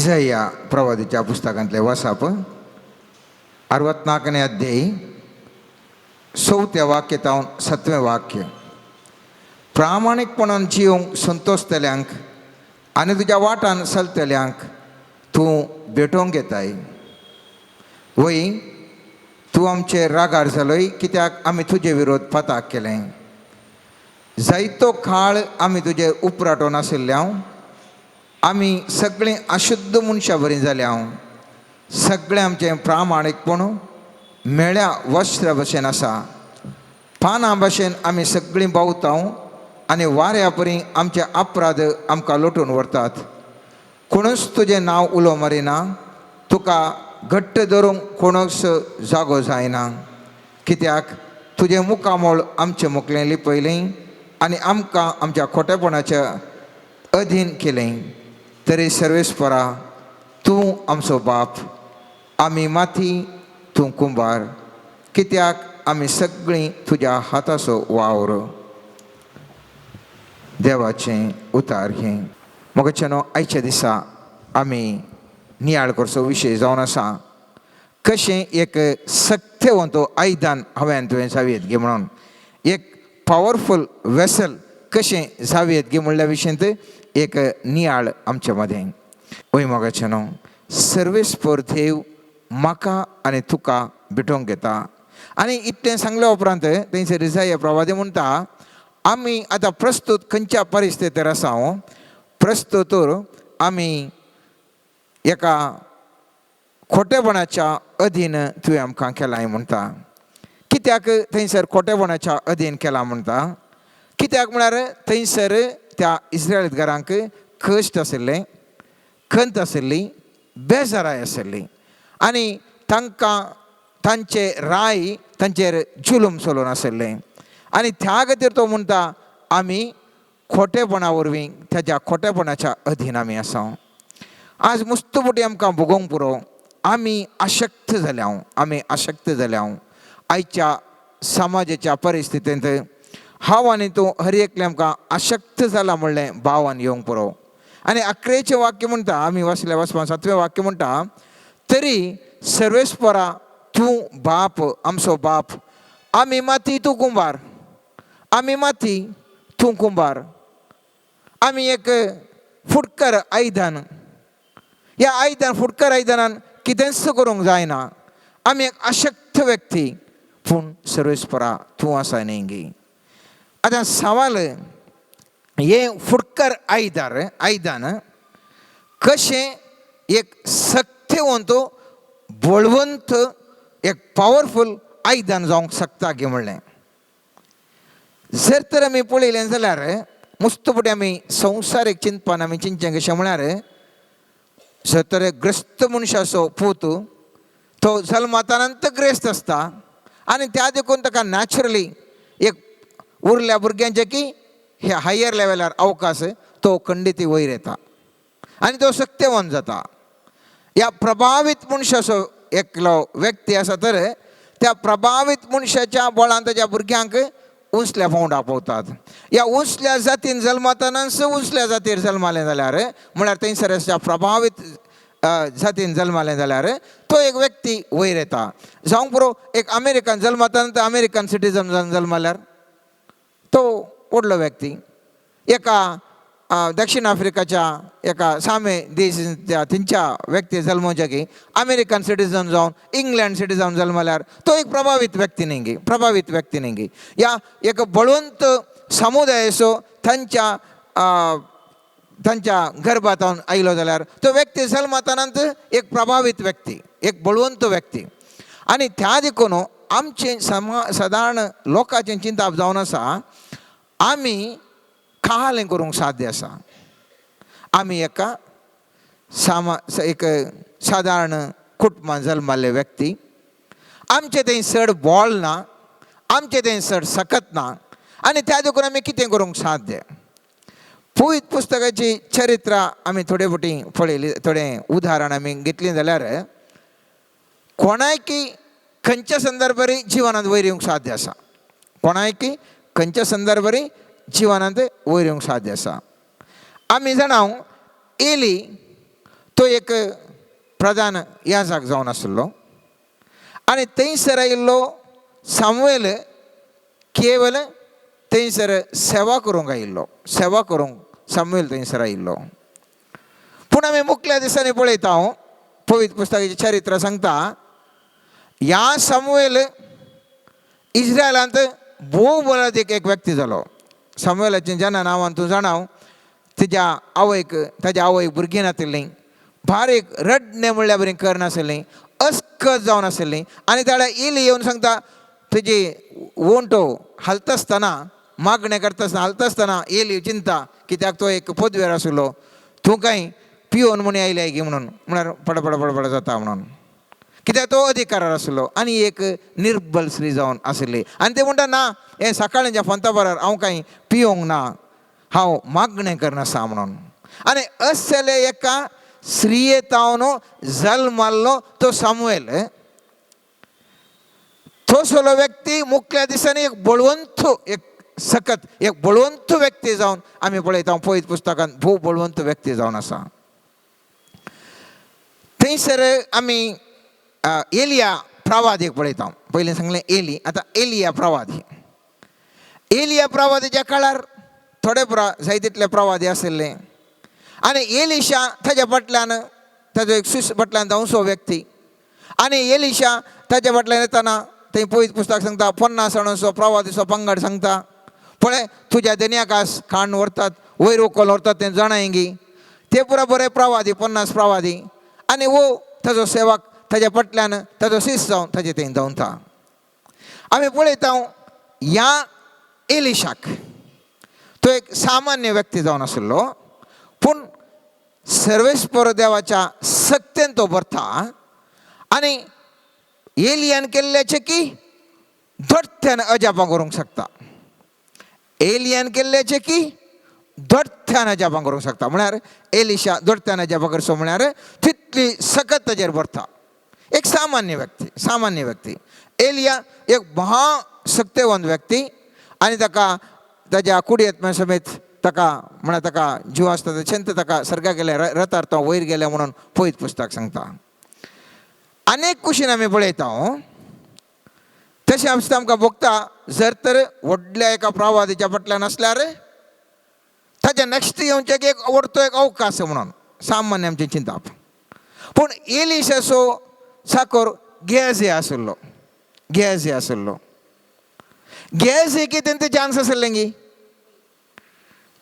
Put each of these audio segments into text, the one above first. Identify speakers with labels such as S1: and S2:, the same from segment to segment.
S1: इसाया प्रवादीच्या पुस्तकांतलें वाचप, 64ನೇ अध्याय, चवथ्या वाक्य तावन सातवें वाक्य. प्रामाणीकपणान जिवंक संतोशतल्यांक आनी तुज्या वाटान चलतल्यांक तूं भेटोवंक येताय. वय, तूं आमचे रागार जालोय, कित्याक आमी तुजे विरोध पाताक केलें. जायतो काळ आमी तुजेर उपराटोन आशिल्ल्या. आमी सगळीं अशुद्ध मनशां बरीं जाल्या. सगळें आमचें प्रामाणीकपण मेळ्या वस्त्र भशेन आसा. पानां भशेन आमी सगळीं भोंवता आनी वाऱ्या परी आमचे अपराध आमकां लोटून व्हरतात. कोणूच तुजें नांव उलो मारिना. तुका घट्ट धरूंक कोणूच जागो जायना, कित्याक तुजें मुखामळ आमचें मुखलें लिपयलें आनी आमकां आमच्या खोटेपणाच्या अधीन केलें. तरी सर्वेस्परा, तूं आमचो बाप. आमी माती, तूं कुंभार, कित्याक आमी सगळीं तुज्या हाताचो वावर. देवाचें उतार हें. मोगाच्यानो, आयच्या दिसा आमी नियाळ करचो विशय जावन आसा, कशें एक सक्तेवंत आयदन हांवें तुवें जावयेत गे म्हणून, एक पावरफूल वेसल कशें जावयेत गे म्हणल्या विशयंत एक नियाळ आमचे मदें. वय मोगाच्यानो, सर्वेस्पर देव म्हाका आनी तुका भेटोवंक येता. आनी इतलें सांगल्या उपरांत थंयसर इसाया प्रवादी म्हणटा, आमी आतां प्रस्तूत खंयच्या परिस्थितीर आसा? प्रस्तूत आमी एका खोटेपणाच्या अधीन तुवें आमकां केलां म्हणटा. कित्याक थंयसर खोटेपणाच्या अधीन केलां म्हणटा? कित्याक म्हळ्यार थंयसर त्या इस्रायलकारांक कश्ट आशिल्ले, खंत आशिल्ली, बेजाराय आशिल्ली आनी तांकां तांचे राय तांचेर जुलूम चलोवन आशिल्लें. आनी त्या खातीर तो म्हणटा, आमी खोटेपणा वरवीं ताच्या खोटेपणाच्या अधीन आमी आसा. आज मुस्तपुटी आमकां भोगोवंक पुरो. आमी अशक्त जाल्या, आमी अशक्त जाल्या. आयच्या समाजाच्या परिस्थितींत हांव आनी तूं हर एकले आमकां अशक्त जाला म्हणलें भावान येवंक पुरो. आनी अकरेचें वाक्य म्हणटा, आमी वाचल्या वाचपा सातवें वाक्य म्हणटा, तरी सर्वेस्परा, तूं बाप, आमचो बाप. आमी माती, तूं कुंभार. आमी माती, तूं कुंभार. आमी एक फुटकर आयदन. ह्या आयदन, फुटकर आयदनान कितेंच करूंक जायना. आमी एक अशक्त व्यक्ती, पूण सर्वेस्परा, तूं आसा न्ही गे. आतां सवाल, हें फुटकर आयदन कशें एक सक्तेवंत, बळवंत, एक पावरफूल आयदन जावंक शकता गे म्हणलें जर तर आमी पळयलें जाल्यार, मुस्तपटी आमी संवसारीक चिंतपान आमी चिंतचें कशें म्हळ्यार, जर तर ग्रस्त मनशाचो पूत, तो जल्मातानंत ग्रेस्त आसता आनी त्या देखून ताका नॅचरली एक उरल्या भुरग्यांचे की हे हायर लेवलार अवकाश, तो खंडीती वयर येता आनी तो सक्तेवन जाता. ह्या प्रभावीत मनशाचो एकलो व्यक्ती आसा तर त्या प्रभावीत मनशाच्या बळान ताच्या भुरग्यांक उंचल्या पावंडा पावतात. ह्या उंचल्या जातीन जल्मतानाच उंचल्या जातीर जल्मालें जाल्यार, म्हळ्यार थंयसर त्या प्रभावीत जातीन जल्मालें जाल्यार तो एक व्यक्ती वयर येता. जावंक पुरो एक अमेरिकन जल्मताना अमेरिकन सिटीजन जावन जल्माल्यार तो व्हडलो व्यक्ती. एका दक्षिण आफ्रिकाच्या एका सामे देश थंयच्या व्यक्ती जल्मोवच्या की अमेरिकन सिटीजन जावन, इंग्लंड सिटीजन जल्मल्यार तो एक प्रभावीत व्यक्ती न्ही गे? प्रभावीत व्यक्ती न्ही गे? या एक बळवंत समुदायाचो तांच्या तांच्या गर्भांत आयलो जाल्यार तो व्यक्ती जल्मतानांत एक प्रभावीत व्यक्ती, एक बळवंत व्यक्ती. आनी त्या देखून आमचें सादारण लोकांचें चिंतप जावन आसा, आमी कालें करूंक साध्य आसा. आमी एका एक सादारण कुटुंबान जल्माल्ले व्यक्ती. आमचें थंय चड बळ ना, आमचें थंय चड सकत ना आनी त्या देखून आमी कितें करूंक साध्य. पवित्र पुस्तकाची चरित्रां आमी थोडे फावटी पळयली, थोडें उदाहरण आमी घेतलीं जाल्यार, कोणायकी खंयच्या संदर्भार जिवनांत वयर येवंक साध्य आसा. कोणायकी खंयच्या संदर्भार जिवनांत वयर येवंक साध्य आसा. आमी जाणा, एली तो एक प्रधान याजक जावन आशिल्लो आनी थंयसर आयिल्लो सामुएल केवल थंयसर सेवा करूंक आयिल्लो, सेवा करूंक सामुएल थंयसर आयिल्लो. पूण आमी मुखल्या दिसांनी पळयता, हांव पवित्र पुस्तकाचें चरित्र सांगता, ह्या सामुएल इस्रायलांत भोव बळादीक एक व्यक्ती जालो. सामुएलाचें जेन्ना नांवान तूं जाणा, तिज्या आवयक, ताज्या आवयक भुरगीं नातिल्लीं, बारीक रडणें म्हणल्यार बरी करनासलीं, अस्कत जावन आशिल्लीं. आनी ताणें इली येवन सांगता, तुजी ओंटो हालता आसतना, मागणें करता आसतना, हालता आसतना एली चिंता, कित्याक तो एक पदवेर आशिल्लो, तूं कांय पियोन म्हूण आयल्या गी म्हणून, म्हळ्यार पडपड पडपड जाता म्हणून, कित्याक तो अधिकारार आशिल्लो. आनी एक निर्बल स्त्री जावन आशिल्ली. आनी ते म्हणटा, ना, हें सकाळीं फोंता बरार हांव कांय पियोंक ना, हांव मागणें करनासा म्हणून. आनी असले एका स्त्रिये तावन जल्माल्लो तो सामुएल, तसलो व्यक्ती मुखल्या दिसांनी एक बळवंत, एक सकत एक बळवंत व्यक्ती जावन आमी पळयता. पवित्र पुस्तकांत भोव बळवंत व्यक्ती जावन आसा. थंयसर आमी एलिया प्रवादीक पळयता. पयलीं सांगलें एली, आतां एलिया प्रवादी. एलिया प्रवादीच्या काळार थोडे पुरा जाय तितले प्रवादी आशिल्ले. आनी एलिशा ताज्या फाटल्यान, ताजो एक सुस फाटल्यान धांवसो व्यक्ती. आनी एलिशा ताज्या फाटल्यान येतना थंय पवित्र पुस्तक सांगता, 50 जाणांचो प्रवादीचो पंगड सांगता, पळय तुज्या दनयाकास खाण व्हरतात, वयर उखल व्हरतात तें जाणाय गी. ते पुरा बरे प्रवादी, 50 प्रवादी. आनी वो ताजो सेवक ताज्या फाटल्यान, ताजो शिस्त जावन ताजे थंय धांवता. आमी पळयता, ह्या एलिशाक, तो एक सामान्य व्यक्ती जावन आशिल्लो, पूण सर्वेस्पर देवाच्या सक्तेन तो भरता आनी एलियान केल्ल्याचें की दोट्ट्यान अजापां करूंक शकता. एलियान केल्ल्याचें की दोट्ट्यान अजापां करूंक शकता, म्हळ्यार एलिशा दोट्ट्यान अजापां करचो म्हळ्यार तितली सकत ताजेर भरता. एक सामान्य व्यक्ती, सामान्य व्यक्ती. एलिया एक महा सक्तेवंत व्यक्ती आनी ताका ताज्या कुडयेत समेत ताका, म्हळ्यार ताका जीव आसता तशेंच ताका सर्गा गेले, रथार तो वयर गेले म्हणून पवित्र पुस्तक सांगता. अनेक कुशीन आमी पळयता. तशें आसता आमकां भोगता, जर तर व्हडल्या एका प्रवादीच्या फाटल्यान आसल्यार ताच्या नेक्स्ट येवचें एक व्हडतो एक अवकाश म्हणून सामान्य आमचें चिंताप. पूण एलिशाचो साकोर गेजी आशिल्लो, गेजी आशिल्लो. गेजीकी तेंचे चान्स आशिल्लें गी,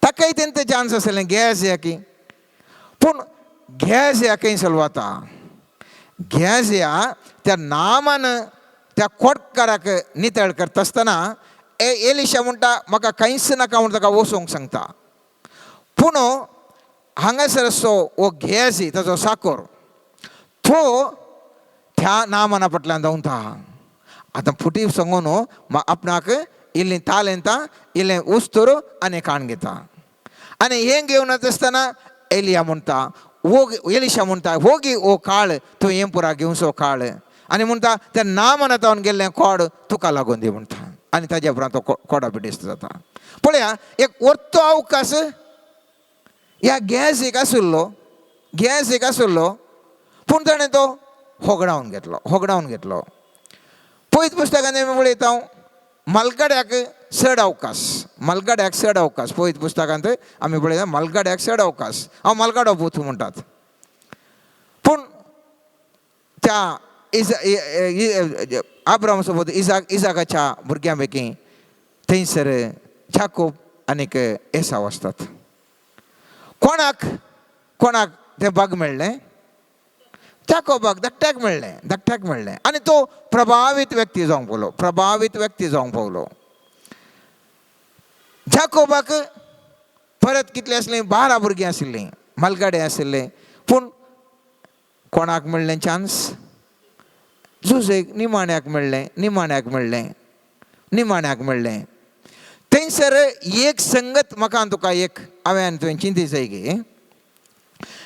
S1: ताकाय तेंचे चान्स आशिल्लें गेजियाकी. पूण गेजिया खंय वता? गेजिया त्या नामान त्या कोटकाराक नितळ करता आसतना एलिशा म्हणटा, म्हाका कांयच नाका म्हूण ताका वचूंक सांगता. पूण हांगासर असो हो घेजी, ताजो साकोर, तो त्या नामाना फाटल्यान धांवता. आतां फुटी सांगून आपणाक इल्लें तालेंता, इल्लें उस्तूर आनी काण घेता. आनी हें घेवन आसतना एलिया म्हणटा, हो एलिशा म्हणटा, होगी हो काळ, तूं हें पुरा घेवचो काळ. आनी म्हणटा, त्या नामाना तावन गेल्लें कोड तुका लागून दी म्हणटा. आनी ताज्या उपरांत तो कोडा पिडेस्त जाता. पळया, एक वर्तो अवकाश ह्या गॅस एक आशिल्लो, गॅस एक आशिल्लो, पूण ताणें तो होगडावन घेतलो, होगडावन घेतलो. पयत पुस्तकांत आमी पळयता, मालगाड्याक चड अवकाश, मालगाड्याक चड अवकाश. पयत पुस्तकांत आमी पळयता, मालगाड्याक चड अवकाश. हांव मालगाडो पूत म्हणटात, पूण त्या आब्राम सोबत इजाक, इजाकाच्या भुरग्यां पैकी थंयसर जाकोब आनीक एसाव आसतात. कोणाक कोणाक तें बाग मेळ्ळें? जाकोबाक, धाकट्याक मेळ्ळें, धाकट्याक मेळ्ळें. आनी तो प्रभावीत व्यक्ती जावंक पावलो, प्रभावीत व्यक्ती जावंक पावलो. जाकोबाक परत कितलीं आसलीं? 12 भुरगीं आशिल्लीं, मालगाडे आशिल्ले. पूण कोणाक मेळ्ळें चान्स? जुजेक निमाण्याक मेळ्ळें, निमाण्याक मेळ्ळें, निमाण्याक मेळ्ळें. थंयसर एक संगत म्हाका आनी तुका एक हांवें आनी तुवें चिंती जाय की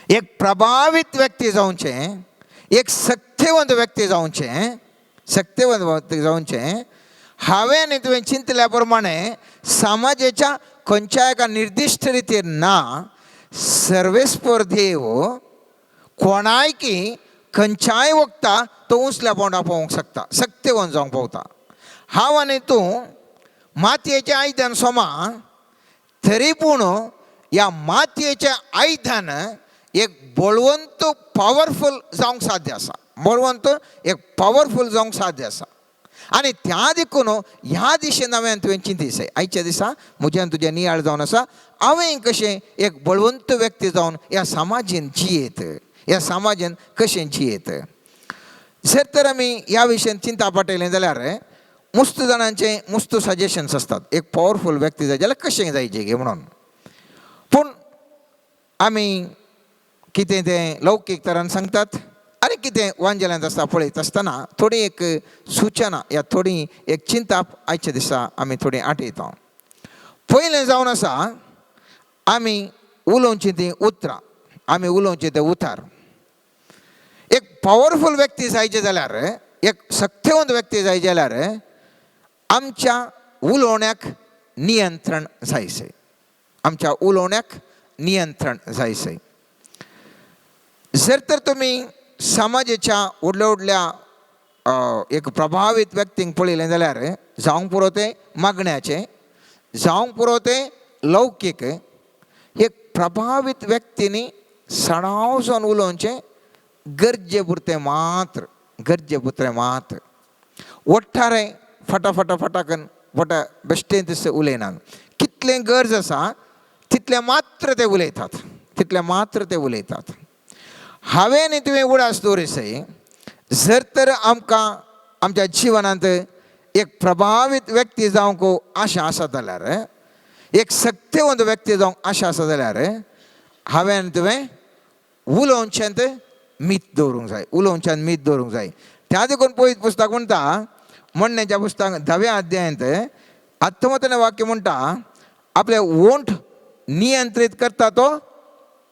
S1: एक प्रभावीत व्यक्ती जावचें, एक सक्तेवंत व्यक्ती जावचें, सक्तेवंत व्यक्ती जावचें. हांवें आनी तुवें चिंतल्या प्रमाणे समाजाच्या खंयच्या एका निर्दिश्ट रितीर ना. सर्वेस्पर देव कोणायकी खंयच्याय वखता तो उंचल्या पावंडा पावोवंक शकता, सक्तेवन जावंक पावता. हांव आनी तूं मातयेचें आयदन सोमा, तरी पूण ह्या मातयेचें आयदन एक बळवंत पावरफूल जावंक साध्य आसा, बळवंत एक पावरफूल जावंक साध्य आसा. आनी त्या देखून ह्या दिशेन हांवें तुवें चिंती जाय. आयच्या दिसा म्हज्यान तुजें नियाळ जावन आसा, हांवें कशें एक बळवंत व्यक्ती जावन ह्या समाजेन जियेत, ह्या समाजेन कशें जियेत. जर तर आमी ह्या विशयान चिंता पाटयलें जाल्यार मुस्त जाणांचे मुस्त सजेशन्स आसतात, एक पावरफूल व्यक्ती जाय जाल्यार कशें जायचें गे म्हणून. पूण आमी कितें तें लौकीक तरान सांगतात आनी कितें वांजेलांत आसता पळयत आसतना थोडी एक सुचना या थोडी एक चिंताप आयच्या दिसा आमी थोडी आठयता. पयलें जावन आसा आमी उलोवचीं तीं उतरां, आमी उलोवचें तें उतार. एक पावरफूल व्यक्ती जायचें जाल्यार, एक सक्तेवंत व्यक्ती जाय जाल्यार आमच्या उलोवण्याक नियंत्रण जायचें, आमच्या उलोवण्याक नियंत्रण जायचें. जर तर तुमी समाजाच्या व्हडल्या व्हडल्या एक प्रभावीत व्यक्तींक पळयलें जाल्यार जावंक पुरो तें मागण्याचें, जावंक पुरो तें लौकीक, एक प्रभावीत व्यक्तींनी सणाव जावन उलोवचें गरजे पुरतें मात्र, गरजे पुरतें मात्र. ओट्टारे फटाफटा फटाकन फटा बेश्टें तशें उलयनात, कितलें गरज आसा तितलें मात्र ते उलयतात, तितलें मात्र ते उलयतात. हांवें आनी तुवें उडास दवरिसय, जर तर आमकां आमच्या जिवनांत एक प्रभावीत व्यक्ती जावंक आशा आसा जाल्यार, एक सक्तेवंत व्यक्ती जावंक आशा आसा जाल्यार हांवें आनी तुवें उलोवचें मीत दवरूंक जाय, उलोवच्यान मीत दवरूंक जाय. त्या देखून पयत पुस्तक म्हणटा, म्हणण्याच्या पुस्तक 10व्या अध्यायांत आत्मतन वाक्य म्हणटा, आपले ओंठ नियंत्रीत करता तो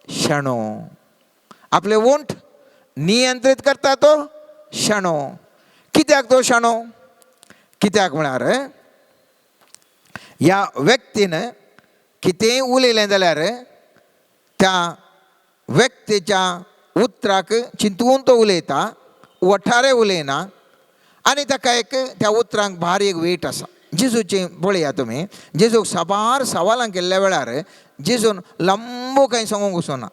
S1: शाणो, आपले ओंठ नियंत्रीत करता तो शाणो. कित्याक तो शाणो? कित्याक म्हळ्यार ह्या व्यक्तीन कितेंय उलयलें जाल्यार त्या व्यक्तीच्या उतराक चिंतून तो उलयता, वठारे उलयना आनी ताका एक त्या उतरांक भारी एक वेट आसा. जेजूचें पळया तुमी, जेजूक साबार सवालां केल्ल्या वेळार जेजून लांबो कांय सांगूंक वचना,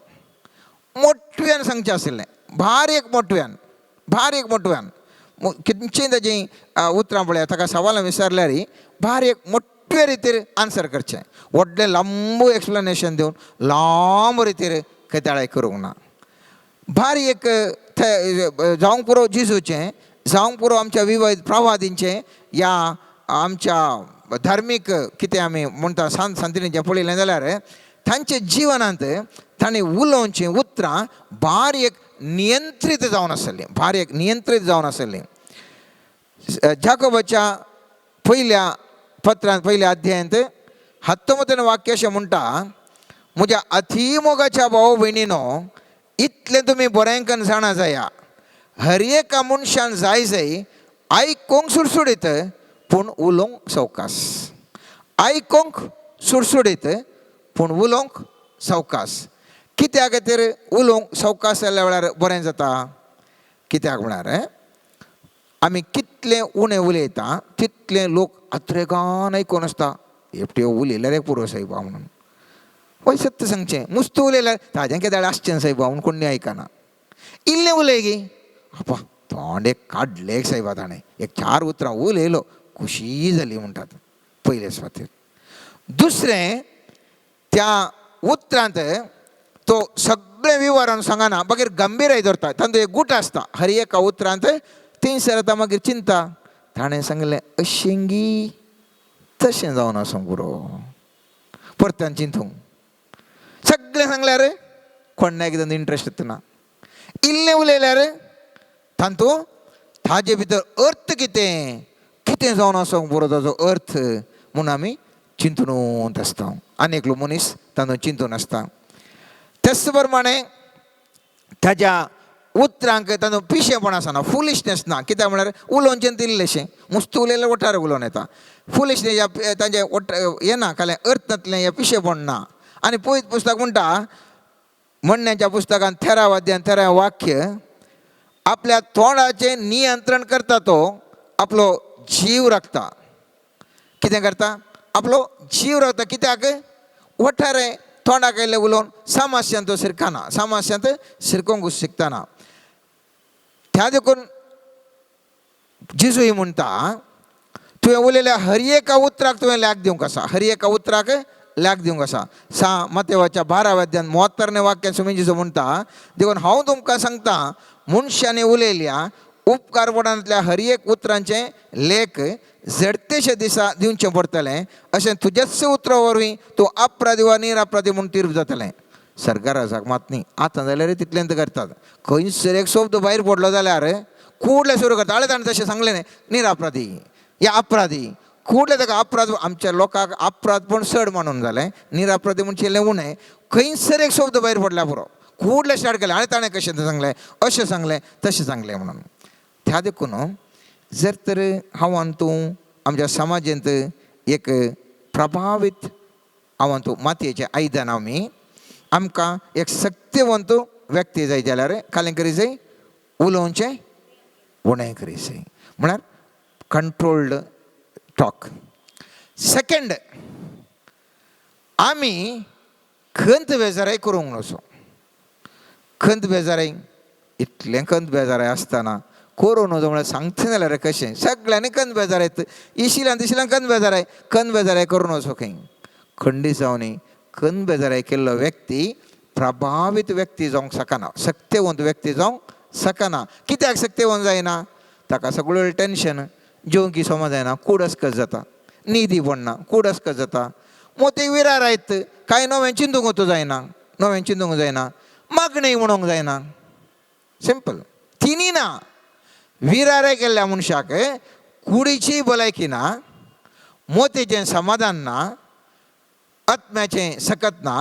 S1: मोटव्यान सांगचें आशिल्लें, भारी एक मोटव्यान, भारी एक मोटव्यान. कितलीं ताजीं उतरां पळया, ताका सवालां विचारल्यार भारी एक मोटवे रितीर आन्सर करचें, व्हडलें लांबो एक्सप्लेनेशन दिवन लांब रितीर केदाळाय करूंक ना. भारी एक जावंक पुरो जेजूचें, जावंक पुरो आमच्या विविध प्रवादींचें या आमच्या धार्मीक कितें आमी म्हणटा सांत सांतिणीचें पळयलें जाल्यार तांच्या जिवनांत तांणी उलोवचीं उतरां भार एक नियंत्रीत जावन आसलीं, भार एक नियंत्रीत जावन आसलीं. जाकोबाच्या पयल्या पत्रांत पयल्या अध्यायांत 19 वाक्य अशें म्हणटा, म्हज्या अतिमोगाच्या भाव भयणीनो, इतलें तुमी बरेंकन जाणा जाया, हर एका मनशान जाय जाय आयकूंक सुडसुडीत पूण उलोवंक सवकास, आयकूंक सुडसुडीत पूण उलोवंक सवकास. कित्या खातीर उलोवंक सवकास जाल्ल्या वेळार बरें जाता? कित्याक म्हळ्यार आमी कितलें उणें उलयता तितलें लोक आत्रेगान आयकून आसता, एकट्यो उलयल्यार एक पुरो सायबा म्हणून. वय सत्य सांगचें, मुस्त उलयल्यार ताजें केदाळ आसचें सायबा म्हणून कोण आयकना. इल्लें उलय गी आपा तोंड एक काडलें सायबा ताणें, एक 4 उतरां उलयलो खुशी जाली म्हणटात पयले सुवातेर. दुसरें त्या उतरांत तो सगळें विवरण सांगना, मागीर गंभीराय दवरता, तांचो एक गूट आसता हर एका उतरांत. थंयसर आतां मागीर चिंता, ताणें सांगलें अशें गी तशें जावन आसूंक पुरो, परत्यान चिंतूंक सगळें सांगल्यार कोणाक कितें इंट्रस्ट येतना. इल्लें उलयल्यार तातूंत ताजे भितर अर्थ कितें कितें जावन आसूंक पुरो ताजो अर्थ म्हूण आमी चिंतून आसता. आनी एकलो मनीस तातूंत चिंतून आसता. तेच प्रमाणे ताज्या उतरांक तातूंत पिशेपण आसना, फुलिशनेस ना. कित्याक म्हळ्यार उलोवचें इल्लेशें मुस्त उलयल्यार वठार उलोवन येता, फुलिशनेस ह्या तांचे वट येना, कालें अर्थ नातलें, हें पिशेपण ना. आनी पयत पुस्तक म्हणटा, म्हणण्याच्या पुस्तकान 13 अध्याय 13 वाक्य, आपल्या तोंडाचें नियंत्रण करता तो आपलो जीव राखता. कितें करता? आपलो जीव राखता. कित्याक? वठारे तोंडाक आयिल्लें उलोवन समास्यांत तो शिरकना, समास्यांत शिरकोंक शिकतना. त्या देखून जेजूय म्हणटा, तुवें उलयल्या हर एका उतराक तुवें ल्याग दिवंक आसा, हर एका उतराक ल्याग दिवंक आसा. सा मातेवाच्या 12 अध्यायान 73 वाक्यान सुमी जेजू म्हणटा, देखून हांव तुमकां सांगता, मनशांनी उलयल्या उपकारपणांतल्या हर एक उतरांचें लेख झडतेशे दिसा दिवचें पडटलें, अशें तुज्याच उतरा वरवीं तूं अपराधी वा निरअपराधी म्हूण तीर्प जातलें. सरकाराक मात न्ही, आतां जाल्यार तितलेंच करतात. खंयसर एक शब्द भायर पडलो जाल्यार कुडले सुरू करता. आळे ताणें तशें सांगलें न्ही, निरअपराधी या अपराधी, कुडले ताका अपराध. आमच्या लोकांक अपराध पण चड मानून जालें, निरअपराधी म्हणचें इल्लें उणें. खंयसर एक शब्द भायर पडल्या पुरो, कुडले स्टार्ट केलें, आनी ताणें कशें सांगलें, अशें सांगलें, तशें सांगलें म्हणून. त्या देखून जर तर हांव आनी तूं आमच्या समाजांत एक प्रभावीत हांव आनी तूं मातयेचें आयदन, आमी आमकां एक सक्तिवंत व्यक्ती जाय जाल्यार कालें करी जाय, उलोवचें उणें करी जाय, म्हळ्यार कंट्रोल्ड टॉक. सेकंड, आमी खंत बेजाराय करूंक नजो. खंत बेजाराय इतलें खंत बेजाराय आसतना करूं नजो म्हळ्यार सांगता जाल्यार कशें, सगळ्यांनी खंत बेजाराय, इशिल्यान तिशिल्यान खंत बेजाराय, खंत बेजाराय करूं नजो. खंय खंडी जावनी खंत बेजाराय केल्लो व्यक्ती प्रभावीत व्यक्ती जावंक शकना, सक्तेवंत व्यक्ती जावंक शकना. कित्याक सक्तेवंत जायना? ताका सगळ्यो टेंशन, जेवंक समज जायना, कूड अस्कत जाता, न्हिदी पडना, कूड अस्कत जाता, मोती विरार आयत, कांय नवें चिंतूंक जायना, नवें चिंतूंक जायना, मागणी म्हणूंक जायना. सिंपल. तिनी ना विरारे केल्ल्या मनशाक कुडीची भलायकी ना, मोतीचें समाधान ना, आत्म्याचें सकत ना.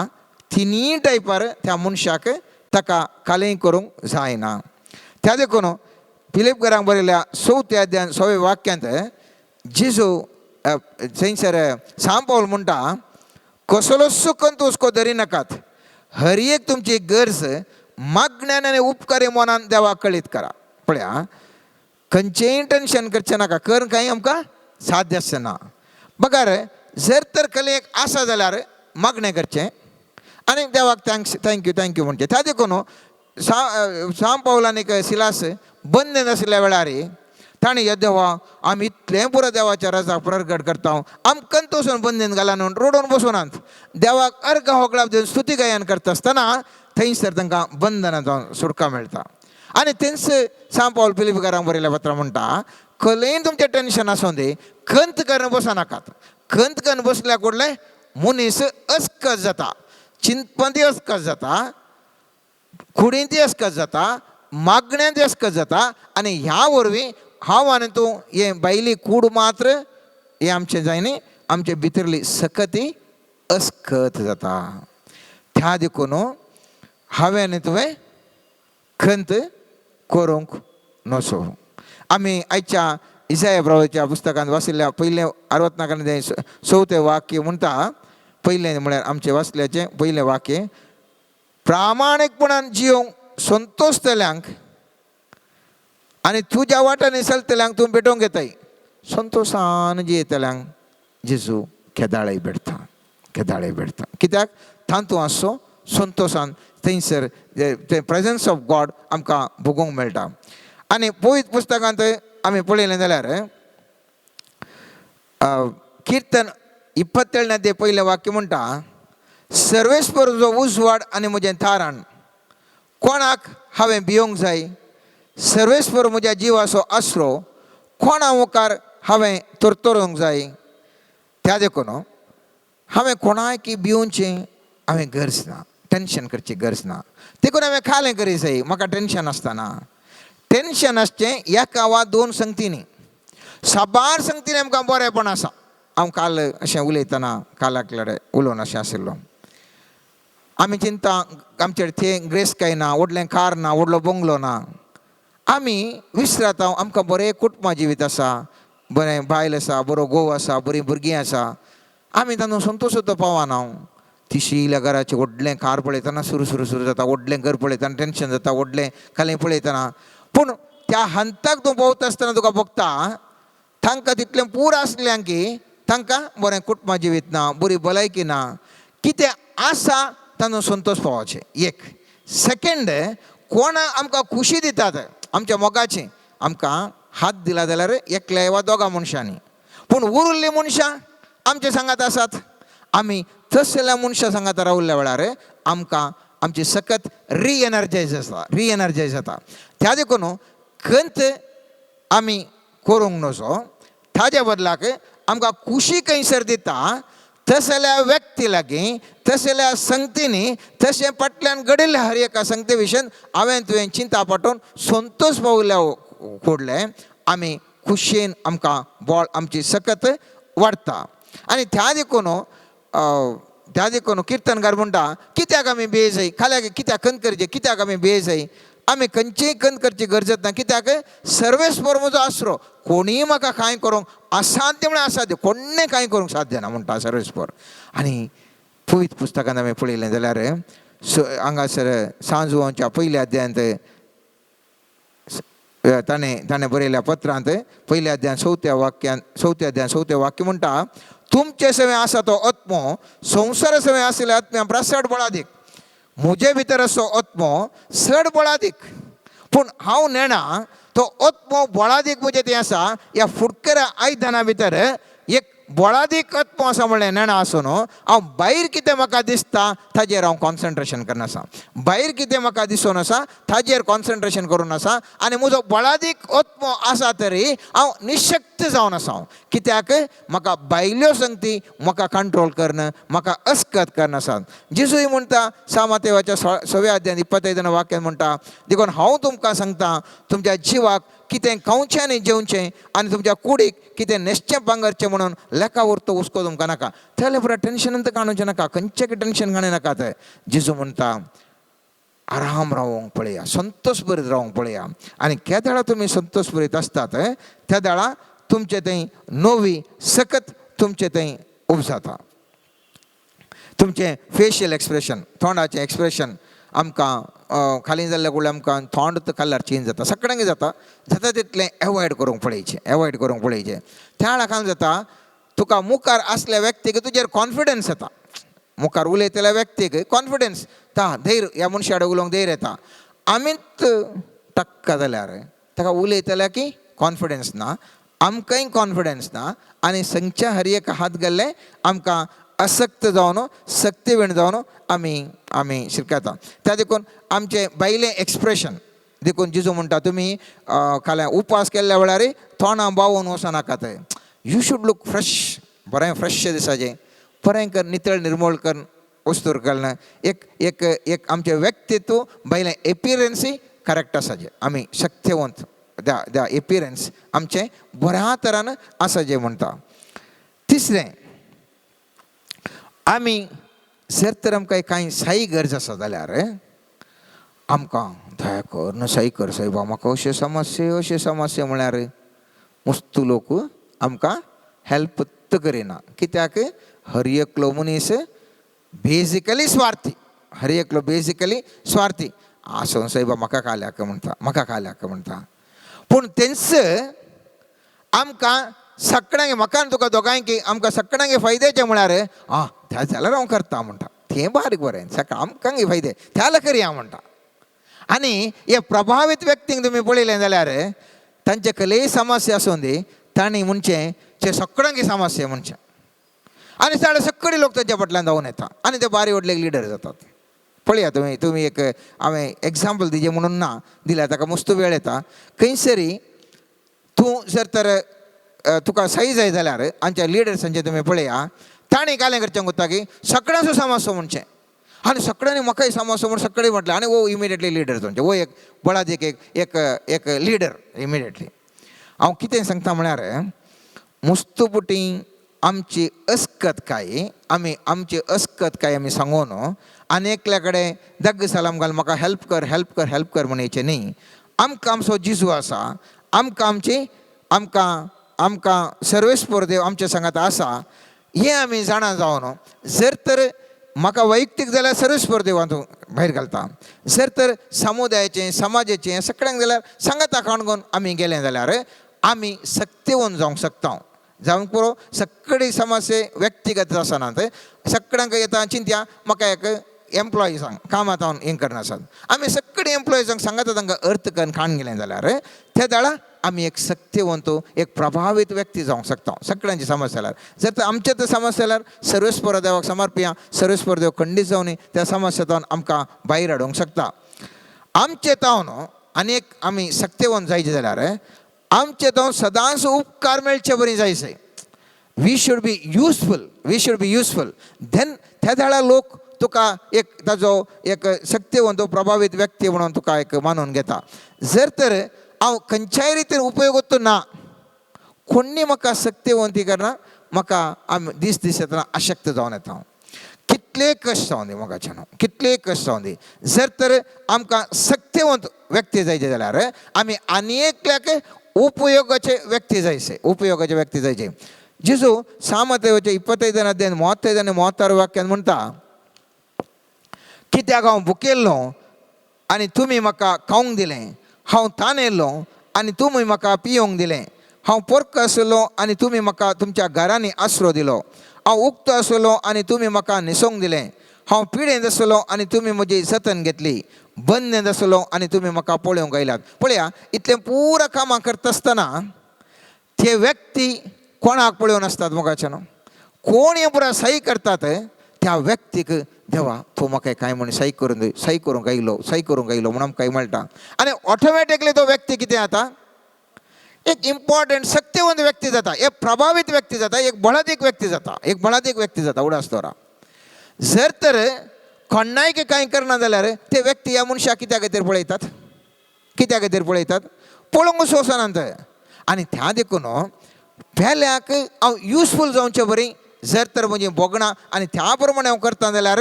S1: तिनूय टायपार त्या मनशाक ताका कालें करूंक जायना. त्या देखून फिलिपकरांक बरयल्या 4 अध्यायान 6 वाक्यांत जेजू थंयसर सांव पावल म्हणटा, कसलोच खंत हुस्को धरी नाकात, हर एक तुमची गरज मागण्यान आनी उपकारी मनान देवाक कळीत करा. पळया, खंयचेंय टेंशन करचें नाका, कर कांय आमकां साध्य आसचें ना. बगर जर तर कलेक आसा जाल्यार मागणें करचें आनी देवाक thanks, thank you, thank you म्हणचें. त्या देखून सांव पावल आनी सिलास बंद नाशिल्ल्या वेळार ताणें, या देवा, आमी इतलें पुरो देवाच्या रजा प्रगट करता, आमकां वचून बंदीन घाला न्हू, रडून बसोनात, देवाक अर्घ होगळाप दिवन स्तुती गायन करता आसतना थंयसर तांकां बंधनां जावन सुटका मेळटा. आनी थंयच सांव पावल फिलिपकारांक बरयल्या पत्रां म्हणटा, खंयय तुमचें टेंशन आसूं दी, खंत करून बसनाकात. खंत करून बसल्या कुडलें मनीस अस्कत जाता, चिंतपंती अस्कत जाता, कुडींती अस्कत जाता, मागण्यांत अस्कत जाता. आनी ह्या वरवीं हांव आनी तूं हे बायली कूड मात्र हें आमचें जायनी, आमचे भितरली सकती अस्कत जाता. त्या देखून हांवें आनी तुवें खंत करूंक नसो. आमी आयच्या इसाया प्रभूच्या पुस्तकांत वाचिल्ल्या पयलें आरवतनाकान 4 वाक्य म्हणटा, पयलें म्हळ्यार आमचें वाचल्याचें पयलें वाक्य, प्रामाणीकपणान जियोंक संतोषतल्यांक आनी तुज्या वाटांनी चलतल्यांक तूं भेटोवंक येताय. संतोशान जियेतल्यांक जेजू केदाळय भेटता, केदाळय भेटता. कित्याक? तातूंत आसचो संतोशान, थंयसर ते प्रेजन्स ऑफ गॉड आमकां भोगूंक मेळटा. आनी पवित्र पुस्तकांत आमी पळयलें जाल्यार किर्तन 27 ते पयलें वाक्य म्हणटा, सर्वेस्पर जो उजवाड आनी म्हजें तारण, कोणाक हांवें भियोंक जाय? सर्वेस्पर म्हज्या जिवाचो आसरो, कोणा मुखार हांवें तरतरूंक जाय? त्या देखून हांवें कोणाक भिवचें हांवें गरज ना, टेंशन करची गरज ना. देखून हांवें खालें करी जाय, म्हाका टेंशन आसतना. टेंशन आसचें एका वा दोन संगतींनी, साबार संगतींनी आमकां बरेंपण आसा. हांव काल अशें उलयतना कालाक उलोवन अशें आशिल्लो, आमी चिंता आमचेर ते ग्रेस काय ना, व्हडलें कार ना, व्हडलो बंगलो ना, आमी विसरात आमकां बरें कुटुंबा जिवीत आसा, बरें बायल आसा, बरो घोव आसा, बरीं भुरगीं आसा, आमी तातूंत संतोश सुद्दां पावना. तिशिल्या घराचें व्हडलें कार पळयतना सुरू सुरू सुरू जाता, व्हडलें घर पळयतना टेंशन जाता, व्हडलें खालें पळयतना. पूण त्या हंताक तूं भोंवता आसतना तुका भोगता तांकां तितलें पूर आसलें की तांकां बरें कुटुंबा जिवीत ना, बरी भलायकी ना, कितें आसा तांचो संतोश पावचें. एक सेकेंड, कोणा आमकां खुशी दितात आमच्या मोगाची, आमकां हात दिला जाल्यार एकल्या वा दोगां मनशांनी, पूण उरिल्लीं मनशां आमचे सांगात आसात. आमी तसल्या मनशां सांगात रावल्ल्या वेळार आमकां आमची सकत रिएनर्जायज आसा, रिएनर्जायज जाता. त्या देखून खंत आमी करूंक नजो, ताज्या बदलाक आमकां खुशी खंयसर दिता तसल्या व्यक्ती लागीं, तसल्या संगतींनी, तशें फाटल्यान घडिल्ल्या हर एका संगती विशयान हांवें तुवें चिंता पाठोवन संतोश पावल्या कोडलें आमी खुशयेन आमकां बळ आमची सकत वाडटा. आनी त्या देखून किर्तनकार म्हणटा कित्याक आमी बेजाय, खाल्याक कित्याक खंत करचें, कित्याक आमी बेजाय, आमी खंयचीय खंत करची गरज ना, कित्याक सर्वेस्पर म्हजो आसरो, कोणीय म्हाका कांय करूंक असाध्य म्हळ्यार असाध्य, कोणें कांय करूंक साध्य ना म्हणटा सर्वेस्पर. आनी पवित्र पुस्तकांत आमी पळयलें जाल्यार हांगासर सांजवांच्या पयल्या अध्यायांत ताणें ताणें बरयल्या पत्रांत पयल्या अध्याय चवथ्या वाक्यान, चवथ्या अध्याय चवथें वाक्य म्हणटा, तुमचे सवें आसा तो आत्मो संवसारा सवें आशिल्ल्या आत्म्या चड बळादीक, म्हजे भितर असो आत्मो चड बळादीक, पूण हांव नेणा तो आत्मो बळादीक म्हजें तें आसा. ह्या फुटकऱ्या आयदना भितर एक बळादीक आत्मो आसा म्हणलें नेणा आसून हांव भायर कितें म्हाका दिसता ताजेर हांव कॉन्सन्ट्रेशन करना आसा, भायर कितें म्हाका दिसून आसा ताजेर कॉन्सन्ट्रेशन करून आसा, आनी म्हजो बळादीक आत्मो आसा तरी हांव निशक्त जावन आसा. कित्याक म्हाका भायल्यो संगती म्हाका कंट्रोल करना, म्हाका अस्कत करना आसा. जेजूय म्हणटा सामातेवाच्या सव्या अध्यायांत 25 वाक्यान म्हणटा, देखून हांव तुमकां सांगता तुमच्या जिवाक कितें खावचें आनी जेवचें आनी तुमच्या कुडीक कितें न्हेसचें पांगरचें म्हणून लेखा उरतो हुस्को तुमकां नाका. त्याले पुरा टेंशन काडूचें नाका, खंयचें टेंशन काडूं नाका. ते जेजू म्हणटा आराम रावोंक पळया, संतोश भरीत रावोंक पळया, आनी केदळा तुमी संतोश भरीत आसतात त्या वेळा तुमचे थंय नवी सकत तुमचे थंय उपजाता. तुमचें फेशियल एक्सप्रेशन, तोंडाचें एक्सप्रेशन आमकां खाली जाल्ल्या कडल्यान आमकां तोंड कलर चेंज जाता, सगळ्यांक जाता, जाता तितलें एवॉयड करूंक पळयचें, एवॉयड करूंक पळयचें. त्या वेळार जाता तुका मुखार आसल्या व्यक्तीक तुजेर कॉन्फिडन्स येता, मुखार उलयतल्या व्यक्तीक कॉन्फिडन्स ता धैर्य, ह्या मनशा कडेन उलोवंक धैर्य येता. आमीच टक्का जाल्यार ताका उलयतल्या की कॉन्फिडन्स ना, आमकांय कॉन्फिडन्स ना, आनी संगच्या हर एक हात गेल्ले आमकां असक्त जावन सक्तीवीण जावन आमी आमी शिरकता. त्या देखून आमचें भायलें एक्सप्रेशन देखून जेजू म्हणटा तुमी काल्यां उपास केल्ल्या वेळार तोंडां बावून वचनाकात, you should look fresh, बरें फ्रेश दिसाचें, बरें कर, नितळ निर्मळ कर, वस्तूर घालना, एक एक एक आमचें व्यक्तित्व भायलें एपिरन्सूय करेक्ट आसाचें, आमी शक्यवंत त्या त्या एपिरन्स आमचें बऱ्या तरान आसाचें म्हणटा. तिसरें, आमी जर तर आमकां कांय साई गरज आसा जाल्यार आमकां दया कर न्हू साई कर सायबा, म्हाका अशें समस्या अशें समस्या म्हळ्यार मुस्तू लोक आमकां हेल्प करिना. कित्याक हर एकलो मनीस बेजिकली स्वार्थी, हर एकलो बेजिकली स्वार्थी आसूं सायबा म्हाका काल्याक म्हणटा, म्हाका काल्याक म्हणटा. पूण तेंच आमकां सगळ्यांक, म्हाका आनी तुका दोगांयकी आमकां सगळ्यांक फायद्याचें म्हळ्यार आं त्या जाल्यार हांव करता म्हणटा, तें बारीक बरें सकाळ आमकां फायदे त्या करया म्हणटा. आनी हे प्रभावीत व्यक्तींक तुमी पळयलें जाल्यार तांचे कसलीय समस्या आसूं दी, तांणी म्हणचें ते सगळ्यांक समस्या म्हणचें, आनी साडे सगळे लोक तांच्या फाटल्यान धांवून येता आनी ते बारी व्हडले लिडर जातात. पळया तुमी, तुमी एक हांवें एग्जाम्पल दिजें म्हणून ना दिल्यार ताका मस्त वेळ येता. खंयसरी तूं जर तर तुका सही जाय जाल्यार आमच्या लिडर्सांचें तुमी पळया, तांणी कालें करचें कोत्ता की सगळ्यांचो समस्या म्हणचें आनी सगळ्यांनी म्हाकाय समस्या म्हूण सगळें म्हटलें आनी वो इमिडिएटली लिडर म्हणचें, वो एक बळादीक एक एक एक लिडर इमिडिएटली. हांव कितें सांगता म्हळ्यार मुस्तुपुटी आमची अस्कत काय, आमी आमची अस्कत काय आमी सांगून आनी एकल्या कडेन दग्ग सलाम घाल म्हाका हेल्प कर हेल्प कर हेल्प कर म्हणचें न्ही. आमकां आमचो जिजू आसा, आमकां आमची आमकां आमकां सर्वेस्पर देव आमच्या सांगात आसा हें आमी जाणा जावन जर तर म्हाका वैयक्तीक जाल्यार सर्वेस्पर देवान तूं भायर घालता. जर तर समुदायाचें, समाजाचें सगळ्यांक जाल्यार सांगाता काणकोण आमी गेले जाल्यार आमी सक्तेवन जावंक शकता. जावंक पुरो सगळी समस्ये व्यक्तिगत आसनात. सगळ्यांक येता चिंत्या म्हाका एक एम्प्लॉइजांक कामांत हांव हें करना आसात. आमी सगळी एम्प्लॉइजांक सांगाता तांकां अर्थ करून खाण गेलें जाल्यार ते दाळा आमी एक सक्तेवंत, एक प्रभावीत व्यक्ती जावंक शकता. सगळ्यांची समस्या जाल्यार, जर तर आमचे तर समस्या जाल्यार सर्वेस्पर देवाक समर्पिया. सर्वेस्पर देव खंडीत जावन त्या समस्या आमकां भायर हाडूंक शकता. आमचे तावन आनी एक आमी सक्तेवंत जायचे जाल्यार आमचे तावन सदांच उपकार मेळचे बरी जायचे. We should be useful, we should be useful. Then त्या वेळार लोक तुका एक ताजो एक सक्तेवंत, प्रभावीत व्यक्ती म्हणून तुका एक मानून घेता. जर तर हांव खंयच्याय रितीन उपयोग ना, कोणी म्हाका सक्तेवंती करना, म्हाका आमी दीस दीस येतना अशक्त जावन येता हांव. कितले कश्ट जावन दी मोगाच्यान, कितले कश्ट जावन दी. जर तर आमकां सक्तेवंत व्यक्ती जायचे जाल्यार आमी आनी एकल्याक उपयोगाचे व्यक्ती जायचे, उपयोगाचे व्यक्ती जायचे. जेजू सामतेवचे 25ನೇ ಅಧ್ಯಾಯ 35ನೇ 36 वाक्यान म्हणटा, कित्याक हांव भुकेल्लो आनी तुमी म्हाका खावंक दिलें, हांव तानेल्लो आनी तुमी म्हाका पियोंक दिलें, हांव पोरको आसलो आनी तुमी म्हाका तुमच्या घरांनी आसरो दिलो, हांव उक्तो आसलो आनी तुमी म्हाका न्हेसोवंक दिलें, हांव पिडेंत आसलो आनी तुमी म्हजी जतन घेतली, बंदेंत आसलो आनी तुमी म्हाका पळोवंक आयल्यात. पळया, इतलें पुरा कामां करता आसतना ते व्यक्ती कोणाक पळोवन आसतात मोगाच्यान? कोण हें पुरा सही करतात त्या व्यक्तीक देवा तूं म्हाका कांय म्हण सही करून दी, सही करूंक आयलो, सही करूंक आयलो म्हणून आमकां मेळटा. आनी ऑटोमॅटिकली तो व्यक्ती कितें जाता? एक इम्पॉर्टंट सक्तेवंत व्यक्ती जाता, एक प्रभावीत व्यक्ती जाता, एक बळादीक व्यक्ती जाता, एक बळादीक व्यक्ती जाता. उडास दवरा, जर तर कोणायक कांय करना जाल्यार ते व्यक्ती ह्या मनशाक कित्या खातीर पळयतात? कित्या खातीर पळयतात? पळोवंक सोंसनात. आनी त्या देखून पेल्याक हांव युजफूल जावचे बरी जर तर म्हजी भोगणां आनी त्या प्रमाणे हांव करता जाल्यार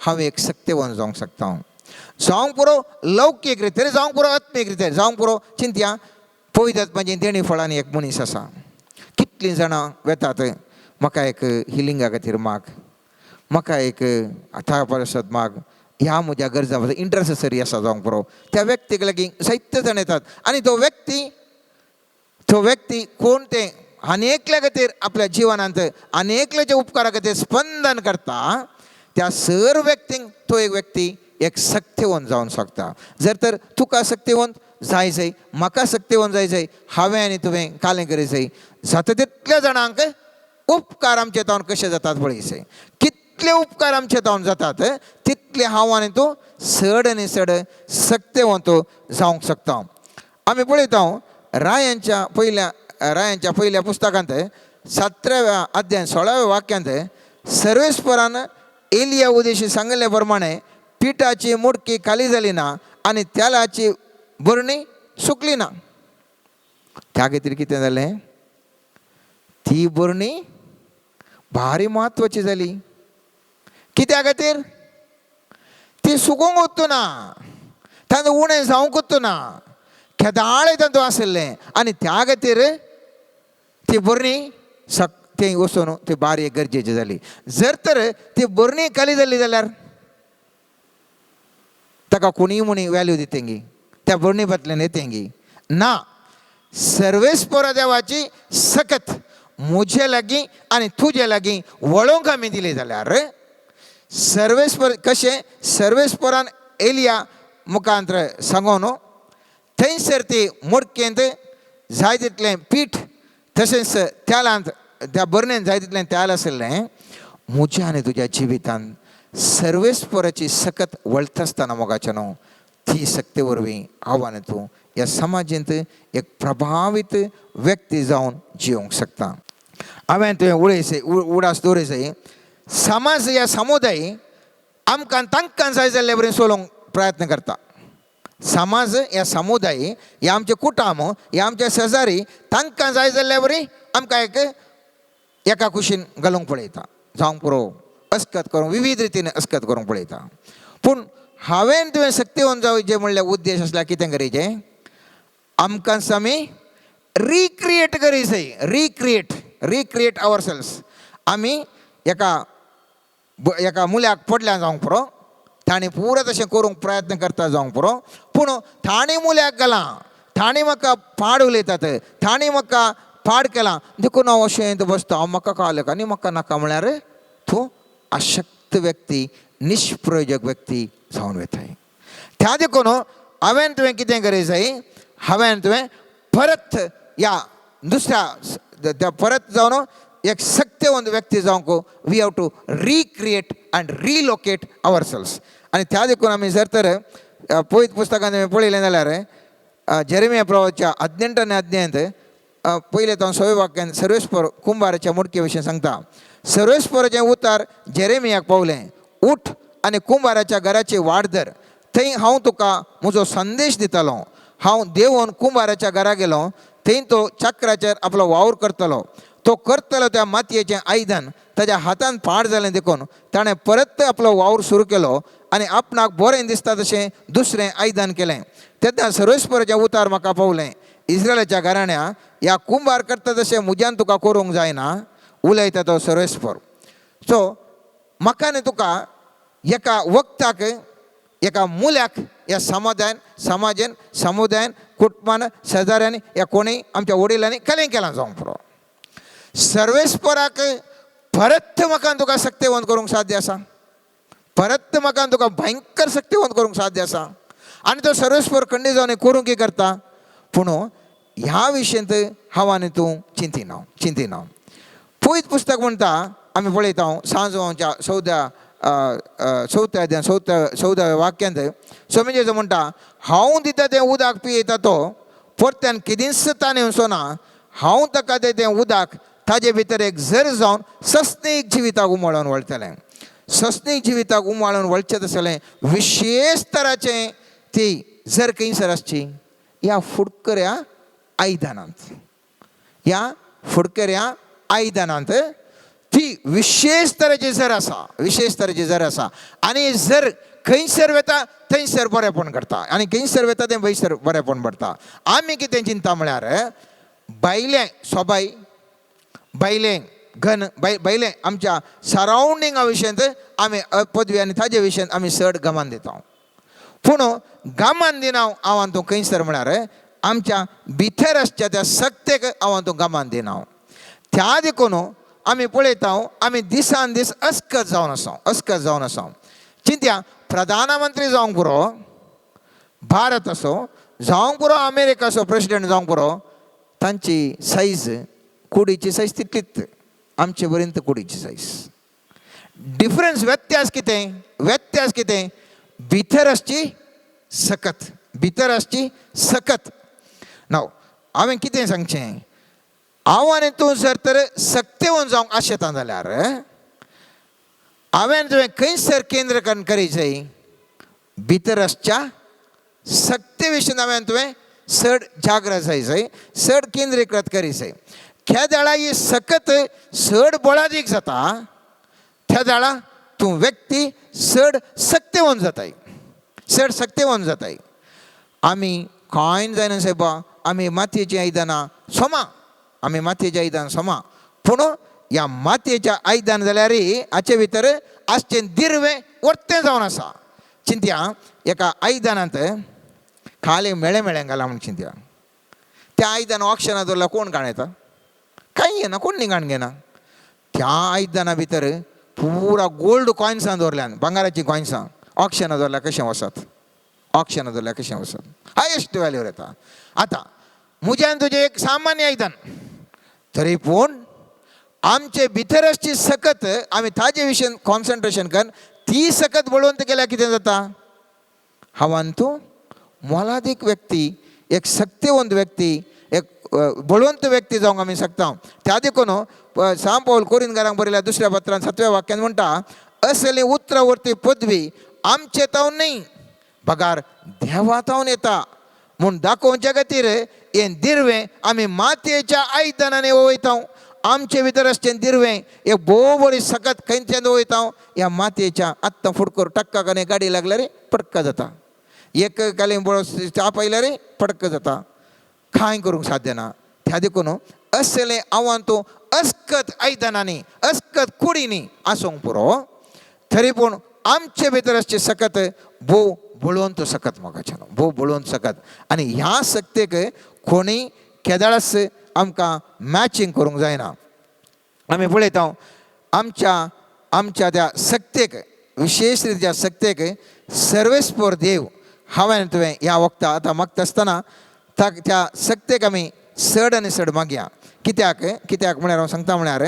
S1: हांव एक सक्तेवंत जावंक शकता. जावंक पुरो लौकीक रितीर, जावंक पुरो आत्मीक रितीर, जावंक पुरो. चिंतया, पवित्र म्हजी देणी फळांनी एक मनीस आसा. कितलीं जाणां वेतात, म्हाका एक हिलिंगा खातीर माग, म्हाका एक आतां परसत माग, ह्या म्हज्या गरजां इंटरसेसरी आसा. जावंक पुरो त्या व्यक्तीक लागीं जायते जाण येतात आनी तो व्यक्ती कोण ते आनी एकल्या खातीर आपल्या जिवनांत आनी एकल्याच्या उपकारा खातीर स्पंदन करता. त्या सर व्यक्तींक तो एक व्यक्ती एक सक्तेवंत जावन शकता. जर तर तुका सक्तेवंत जाय जाय, म्हाका सक्तेवंत जाय जाय, हांवें आनी तुवें कालें करी जाय. जाता तितल्या जाणांक उपकार आमचे तावन कशे जातात पळय. कितले उपकार आमचे तावन जातात तितले हांव आनी तूं चड आनी चड सक्तेवंत जावंक शकता. आमी पळयता, रायांच्या पयल्या पुस्तकांत 17व्या अध्याय 16व्या वाक्यांत सर्वेस्परान एलिया उदेशी सांगिल्ले प्रमाणे पिठाची मुडकी खाली जाली ना आनी तेलाची बरणी सुकली ना. त्या खातीर कितें जालें? ती बरणी भारी म्हत्वाची जाली. कित्या खातीर? ती सुकूंक वचूं ना, तांचो उणें जावंक वचूं ना, केदाळे तांतूं आशिल्लें. आनी त्या खातीर ती बरणी सक थंय वचून ती बारी गरजेची जाली. जर तर ती बरणी खाली जाली जाल्यार ताका कोणीय म्हणी वॅल्यू दितेंगी, त्या बरणी फाटल्यान येतेंगी ना. सर्वेस्पर देवाची सकत म्हजे लागीं आनी तुजे लागीं वळोवंक आमी दिली जाल्यार सर्वेस्पर कशें सर्वेस्परान एलिया मुखांतर सांगोन थंयसर ती मोडकेंत जाय तितलें पीठ तशेंच तेलांत, त्या बरणेन जाय तितलें तेल आशिल्लें. म्हज्या आनी तुज्या जिवितांत सर्वेस्पराची सकत वळता आसतना मोगाचें न्हू, ती शक्ती वरवीं हांव आनी तूं ह्या समाजेंत एक प्रभावीत व्यक्ती जावन जिवंक शकता. हांवें तुवें उडयसे उडास दवरयसे, समाज या समुदाय आमकां तांकां जाय जाल्ले बरें चलोवंक प्रयत्न करता. समाज या समुदाय या आमचे कुटुंब या आमचे शेजारी तांकां जाय जाल्ले बरी आमकां एक एका कुशीन घालूंक पळयता. जावंक पुरो अस्कत करूंक, विवीध रितीन अस्कत करूंक पळयता. पूण हांवें तुवें सक्तेवंत जावचें म्हणल्यार उद्देश आसल्यार कितें करीचें? आमकां आमी रिक्रिएट करी जाय, रिक्रिएट, रिक्रिएट our selves. आमी एका एका मुल्याक पडल्या जावंक पुरो, ताणें पुरो तशें करूंक प्रयत्न करता जावंक पुरो, पूण ताणें मुल्याक घालां, ताणें म्हाका पाड उलयतात, ताणें म्हाका पाड केलां, देखून हांव अशें बसता, हांव म्हाका कळ्ळें आनी म्हाका नाका म्हळ्यार तूं अशक्त व्यक्ती, निष्प्रयोजक व्यक्ती जावन वताय. त्या देखून हांवें तुवें कितें करीत जाय, हांवें तुवें परत ह्या दुसऱ्या त्या परत जावन एक सक्तेवंत व्यक्ती जावंक we have to recreate and relocate ourselves. आनी त्या देखून आमी जर तर पवित्र पुस्तकांत आमी पळयलें जाल्यार जेरेमिया प्रवाच्या 18 आनी अध्यायांत पयलें तो सवे वाक्यान सर्वेस्पर कुंभाराच्या मुडके विशीं सांगता. सर्वेस्पराचें उतार जेरेमियाक पावलें, उठ आनी कुंभाराच्या घराची वाट धर, थंय हांव तुका म्हजो संदेश दितलो. हांव देंवोन कुंभाराच्या घरा गेलो, थंय तो चक्राचेर आपलो वावर करतलो. तो करतलो त्या मातयेचें आयदन ताज्या हातान पाड जालें देखून ताणें परत आपलो वावर सुरू केलो आनी आपणाक बरें दिसता तशें दुसरें आयदन केलें. तेन्ना सर्वेस्पराचें उतार म्हाका पावलें, इस्रायलाच्या घराण्या ह्या कुंभार करता तशें म्हज्यान तुका करूंक जायना, उलयता तो सर्वेस्पर. सो म्हाका न्ही तुका एका वखदाक, एका मुल्याक ह्या समाजान, समाजान, समुदायान, कुटुंबान, शेजाऱ्यांनी, ह्या कोणीय आमच्या वडिलांनी कलें केलां जावंक पुरो. सर्वेस्पराक परत म्हाका तुका सक्तेवंत करूंक साध्य आसा, परत म्हाका तुका भयंकर सक्तेवंत करूंक साध्य आसा. आनी तो सर्वेस्पर खंडीत जावन करूंक कितें करता, पूण ह्या विशयांत हांव आनी तूं चिंतिना, चिंतिना. पवित्र पुस्तक म्हणटा आमी पळयता सांजवाच्या चवथ्या अध्याय 14व्या वाक्यांत स्वामी जेजू म्हणटा, हांव दिता तें उदक पियेता तो परत्यान केदींच ताणें वचना, हांव ताका तें उदक ताजे भितर एक झर जावन सस्नीक जिविताक उमाळून वळटलें. सस्नीक जिविताक उमाळून वळचें तसलें विशेश तराचें ती झर खंयसर आसची, ह्या फुडकऱ्या आयदनांत, ह्या फुडकऱ्या आयदनांत ती विशेश तरेची झर आसा, विशेश तरेची झर आसा. आनी झर खंयसर वता थंयसर बरेपण करता, आनी खंयसर वता तें वयसर बरेपण पडटा. आमी कितें चिंता म्हळ्यार भायलें सोबाय, भायलें घन, भायलें आमच्या सरावंडिंगा विशयांत आमी पदवी आनी ताजे विशयांत आमी चड गमान दिता. पूण गमान दिना हांव तूं खंयसर म्हळ्यार आमच्या भितर आसच्या त्या सक्तेक हांव तूं गमान दिना. त्या देखून आमी पळयता आमी दिसान दीस अस्कत जावन आसा, अस्कत जावन आसा. चिंत्या प्रधानमंत्री जावंक पुरो भारत असो जावंक पुरो, अमेरिका असो प्रेसिडेंट जावंक पुरो, तांची सायज कुडीची सायज तितलीच आमचे पर्यंत कुडीची सायज. डिफरन्स व्यत्यास कितें, व्यत्यास कितें, भितर आसची सकत, भितर आसची सकत. नाव हांवें कितें सांगचें, हांव आनी तूं जर तर सक्तेवन जावंक आशेता जाल्यार हांवें तुवें खंयसर केंद्र करीत जाय, भितर आसच्या सक्ते विशीं हांवें तुवें चड जागृत जाय जाय, चड केंद्रीकृत करीत जाय. त्या ही सकत चड बळादीक जाता, त्या वेळा तूं व्यक्ती चड सक्तेवन जाताय, चड सक्तेवन जाताय. आमी कांय जायना सायबा, आमी मातयेचीं आयदनां सोमा, आमी मातयेचीं आयदनां सोमा, पूण ह्या मातयेच्या आयदन जाल्यार हाचे भितर आसचें दिर्वें वर्तें जावन आसा. चिंत्या एका आयदनांत खाली मेळे मेळें घालां म्हूण चिंत्या, त्या आयदन ऑक्शना दवरल्यार कोण काण येता, कांय घेना, कोण निघाण घेना. त्या आयदना भितर पुरा गोल्ड कॉयन्सां दवरल्यान, भांगराचीं कॉयन्सां ऑक्शना दवरल्यार कशें वचत, ऑक्शना दवरल्यार कशें वचत, हायेस्ट व्हॅल्यूर येता. आतां म्हज्यान तुजें एक सामान्य आयदन, तरी पूण आमचे भितर आसची सकत आमी ताजे विशयन कॉन्सन्ट्रेशन कर, ती सकत बळवंत केल्यार कितें जाता, हांवान तूं मोलादीक व्यक्ती, एक सक्तेवंत व्यक्ती, एक बळवंत व्यक्ती जावंक आमी शकता. त्या देखून सांव पावल कोरिंथकारांक बरयल्या दुसऱ्या पत्रान 7व्या वाक्यान म्हणटा, असली उतरां वरती पदवी आमचे तावन न्हय बगार देवा तावन येता म्हूण दाखोवच्या खातीर हें दिर्वें आमी मातयेच्या आयदनांनी वयता. आमचे भितर आसचें दिर्वें एक भोव बरी सकत खंयच्यान वयता, ह्या मातयेच्या. आत्तां फुडकोर टक्का कने गाडी लागल्यार पडका जाता, एक काली बरो चाप आयल्यार पडक जाता, कांय करूंक साध्य ना. त्या देखून असलें आव्हान तूं अस्कत आयदनांनी, अस्कत कुडींनी आसूंक पुरो. तरी पूण आमचे भितर आसची सकत भोव बळवंत सकत मोगाच्यान, भोव बळवंत सकत. आनी ह्या सक्तेक कोणीय केदळाच आमकां मॅचींग करूंक जायना. आमी पळयता आमच्या आमच्या त्या सक्तेक, विशेश रित्या सक्तेक सर्वेस्पोर देव हांवें तुवें ह्या वखदा आतां मागता आसतना त्या सक्तेक आमी चड आनी चड मागया. कित्याक कित्याक म्हळ्यार हांव सांगता म्हळ्यार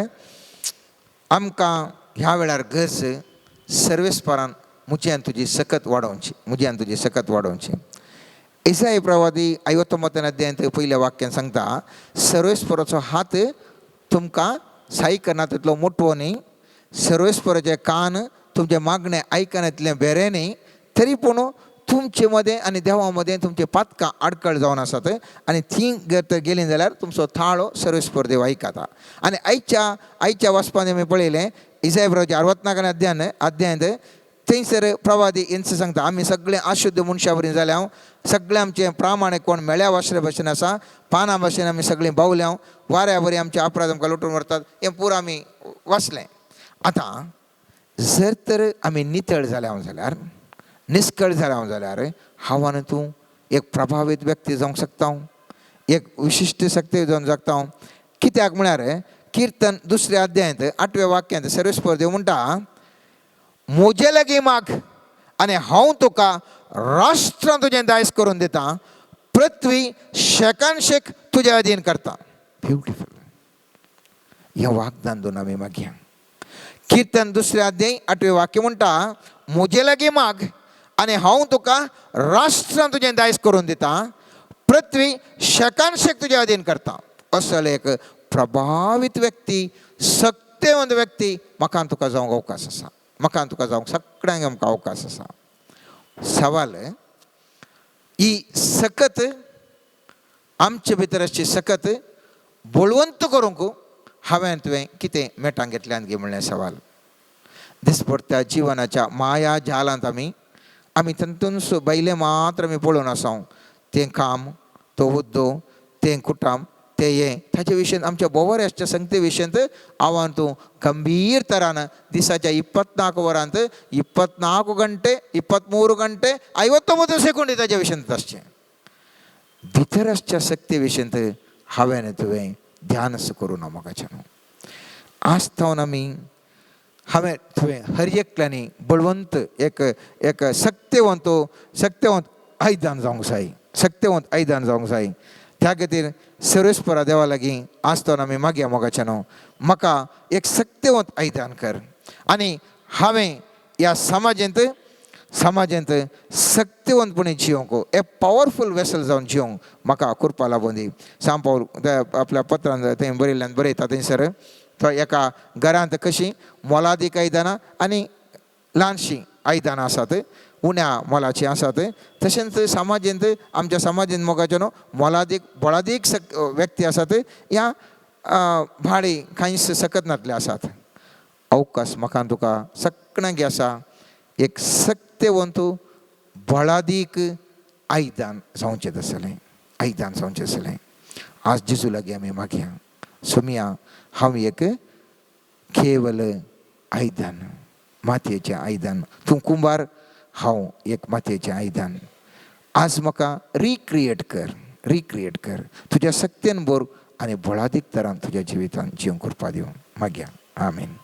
S1: आमकां ह्या वेळार गरज सर्वेस्परान म्हजी आनी तुजी सकत वाडोवची, म्हजी आनी तुजी सकत वाडोवची. इसाई प्रवादी 59 अध्यायांत पयल्या वाक्यान सांगता, सर्वेस्पराचो हात तुमकां साई करना तितलो मोटवो न्ही, सर्वेस्पराचे कान तुमचें मागणें आयकना तितलें बरें न्ही, तरी पूण तुमचे मदें आनी देवा मदें तुमचे पातकां आडखळ जावन आसात आनी ती जर गेली जाल्यार तुमचो थाळो सर्वेस्पर देव आयकता. आनी आयच्या आयच्या वाचपान आमी पळयलें इसाय प्रवादी 64 अध्यायांत थंयसर प्रवादी हेंच सांगता, आमी सगळे अशुद्ध मनशां बरी जाल्या, सगळें आमचें प्रामाणीक कोण मेळ्या वासरे भशेन आसा, पानां भशेन आमी सगळीं बावल्या, वाऱ्या बरी आमचे अपराध आमकां लुटून व्हरतात, हें पुरो आमी वाचलें. आतां जर तर आमी नितळ जाल्या जाल्यार, निस्कळ जाल्या जाल्यार हांव आनी तूं एक प्रभावीत व्यक्ती जावंक शकता, एक विशिश्ट शक्ती जावन शकता. कित्याक म्हळ्यार किर्तन 2 अध्यायांत 8व्या वाक्यांत सर्वेस्पर देव म्हणटा, म्हजे लागीं माग आनी हांव तुका राष्ट्रां तुजें दायज करून दिता, पृथ्वी शेकान शेक तुज्या अधीन करता. ब्युटिफूल. हें वागदान दोन आमी मागया. किर्तन 2 अध्याय 8वें वाक्य म्हणटा, म्हजे लागीं माग आनी हांव तुका राष्ट्रां तुजें दायज करून दिता, पृथ्वी शेकान शेक तुज्या अधीन करता. असो एक प्रभावीत व्यक्ती, सक्तेवंत व्यक्ती म्हाका तुका जावंक अवकाश आसा, म्हाका तुका जावंक सगळ्यांक आमकां अवकाश आसा. सवाल ही सकत आमचे भितर आसची सकत बळवंत करूंक हांवें तुवें कितें मेटां घेतल्यान गे म्हणलें सवाल. दिसपडत्या जिवनाच्या माया जालांत आमी आमी तातूंत भायलें मात्र आमी पळोवन आसा, तें काम, तो हुद्दो, तें कुटाम, तें हें, ताचे विशयन आमच्या बोवर आसच्या संगते विशयंत हांव तूं गंभीर तरान दिसाच्या 24 वरांत 24 गंटे 23 गंटे 59 सेकोंडी ताच्या विशयंत आसचें. भितर आसच्या शक्ती विशयंत हांवें तुवें ध्यान करूं ना म्हाकाच्यान. आज थावन आमी हांवें तुवें हर एकल्यांनी बळवंत एक एक सक्तेवंत सक्तेवंत आयदन जावंक जाय, सक्तेवंत आयदन जावंक जाय. त्या खातीर सर्वेस्परा देवा लागीं आसतना आमी मागया मोगाच्यान म्हाका एक सक्तेवंत आयदन कर आनी हांवें ह्या समाजेंत समाजेंत सक्तेवंतपणी जियोंक एक पावरफूल वेसल जावन जियोंक म्हाका कृपा लाबून दी. सांव पावल आपल्या पत्रान थंय बरयल्ल्यान बरयता थंयसर तो एका घरांत कशीं मोलादीक आयदनां आनी ल्हानशीं आयदनां आसात, उण्या मोलाचीं आसात, तशेंच समाजेंत आमच्या समाजेंत मोगाच्यो न्हू मोलादीक बळादीक व्यक्ती आसात, ह्या भाडी कांयच सकत नातले आसात. अवकाश म्हाका तुका सगळ्यांक आसा एक सक्तेवंत बळादीक आयदन जावचें तसलें, आयदन जावचें आसलें. आज जेजू लागीं आमी मागया, सोमिया हांव एक केवल आयदन, मातयेचें आयदन, तूं कुंबार, हांव एक मातयेचें आयदन. आज म्हाका रिक्रिएट कर, रिक्रिएट कर तुज्या सक्तेन भर आनी बळादीक तरान तुज्या जिवितान जिवंक करपा दिवं मागया. आमीन.